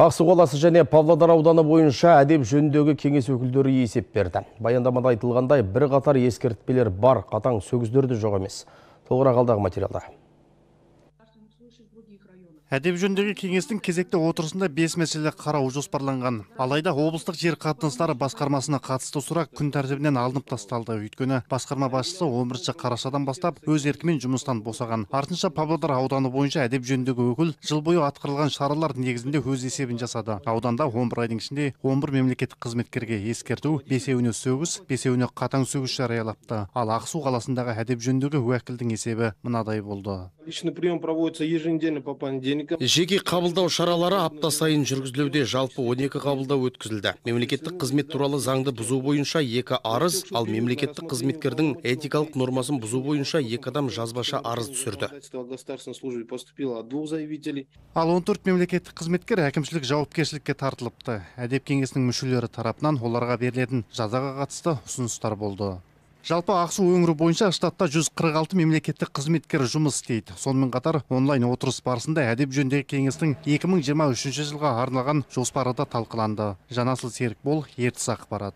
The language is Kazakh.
Ақсу қаласы және Павлодар ауданы бойынша әдеп жөніндегі кеңес өкілдері есеп берді. Баяндамада айтылғандай, бірқатар ескертпелер бар, қатаң сөгіздер де жоқ емес. Толығырақ алдағы материалда. Әдеп жөніндегі кеңестің кезекті отырысында 5 мәселе қарау жоспарланған. Алайда облыстық жер қатынастары басқармасына қатысты сұрақ күн тәртібінен алынып тасталды. Өйткені басқарма басшысы 11 қарашадан бастап өз еркімен жұмыстан босаған. Артынша Павлодар ауданы бойынша әдеп жөніндегі өкіл жыл бойы атқарылған шаралар негізінде өз есебін жасады. Ауданда 11 айдың ішінде 11 мемлекеттік қызметкерге ескерту, 5-еуіне сөгіс, 5-еуіне қатаң сөгіс жариялапты. Ал Ақсу қаласындағы әдеп жөніндегі уәкілдің есебі мынадай болды. Личный прием проводится еженедельно по понедельникам. Жеке қабылдау шаралары апта сайын жүргізілуде. Жалпы 12 қабылдау өткізілді. Мемлекеттік қызмет туралы заңды бұзу бойынша 2 арыз, ал мемлекеттік қызметкердің этикалық нормасын бұзу бойынша 2 адам жазбаша арыз түсірді. Государственной службе поступило от 2 заявителей. Ал 14 мемлекеттік қызметкер әкімшілік жауапкершілікке тартылыпты. Әдеп кеңесінің мүшелері тарапынан оларға берілетін жазаға қатысты ұсыныстар болды. Жалпы Ақсу өңірі бойынша штатта 146 мемлекеттік қызметкер жұмыс істейді. Сонымен қатар онлайн отырыс барысында әдеп жөніндегі кеңестің 2023 жылға арналған жоспары да талқыланды. Жанасыл Серікбол, Ертіс ақпарат.